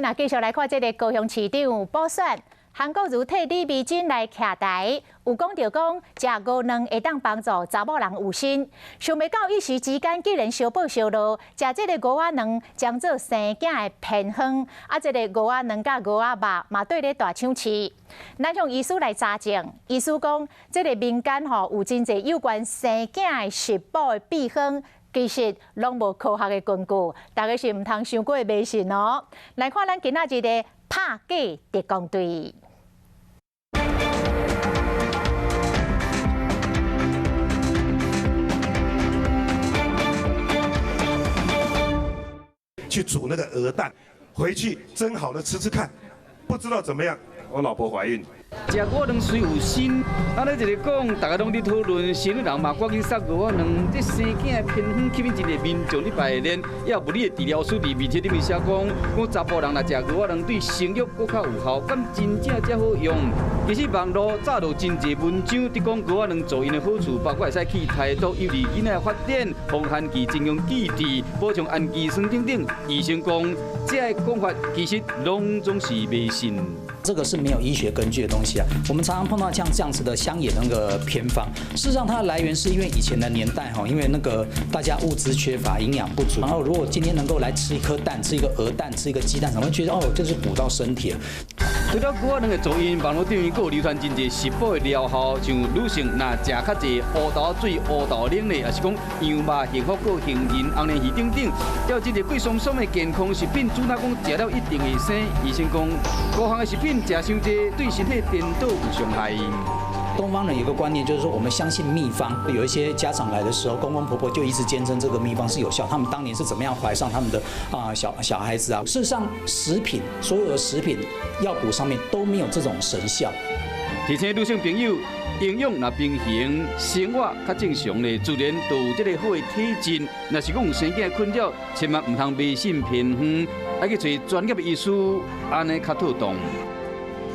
那繼續來看這个高雄市長補選，韓國瑜替李美珍來徛台，有講著講食鵝卵會當幫助查某人有身，想袂到一時之間竟然燒報燒落，食這个鵝仔卵將做生囝的偏方，啊，這个鵝仔卵佮鵝仔肉嘛對咧大搶市。咱向醫師來查證，醫師講這个民間吼有真濟有關生囝的食補的秘方。其實攏無科學的根據，大家是毋通傷過迷信哦。來看咱今仔日的拍假特工隊。去煮那個鵝蛋，回去蒸好了吃吃看，不知道怎麼樣，我老婆懷孕。食鵝卵雖有心，按呢一个講，大家攏佇討論，生理人嘛趕緊殺鵝仔卵，這生囝的偏方吸引真濟民眾咧排練，也有物理的治療師佇媒體頂面寫講，講查埔人若食鵝仔卵對生育閣較有效，敢真正遮好用？其實網路早就真濟文章佇講鵝仔卵助孕的好處，包括會使去胎毒、有利囡仔的發展、防寒期增強記憶、補充氨基酸等等。醫生講，這个講法其實攏總是迷信。這個是沒有醫學根據的東西啊！我們常常碰到像這樣子的鄉野那個偏方，事實上它的來源是因為以前的年代哈，因為那個大家物資缺乏，營養不足，然後如果今天能夠來吃一顆蛋，吃一個鵝蛋，吃一個雞蛋，怎麼會覺得哦，就是補到身體了。除了鵝仔卵的助孕，網路頂面閣有流傳真濟食補的療效，像女性若食較濟烏豆水、烏豆奶咧，抑是講羊肉、幸福果、杏仁、紅蓮魚等等，還有真濟貴桑桑的健康食品，主打講食了一定會生。醫生講，高項的食品食傷濟，對身體顛倒有傷害。東方人有個觀念，就是說我們相信秘方。有一些家長來的時候，公公婆婆就一直堅稱這個秘方是有效。他們當年是怎麼樣懷上他們的啊小小孩子啊？事實上，食品所有的食品藥補上面都沒有這種神效。提醒女性朋友，營養若平衡，生活較正常咧，自然就有這个好的體質。若是講有生囝困擾，千萬毋通迷信偏方，愛去揣專業的醫師，按呢較妥當。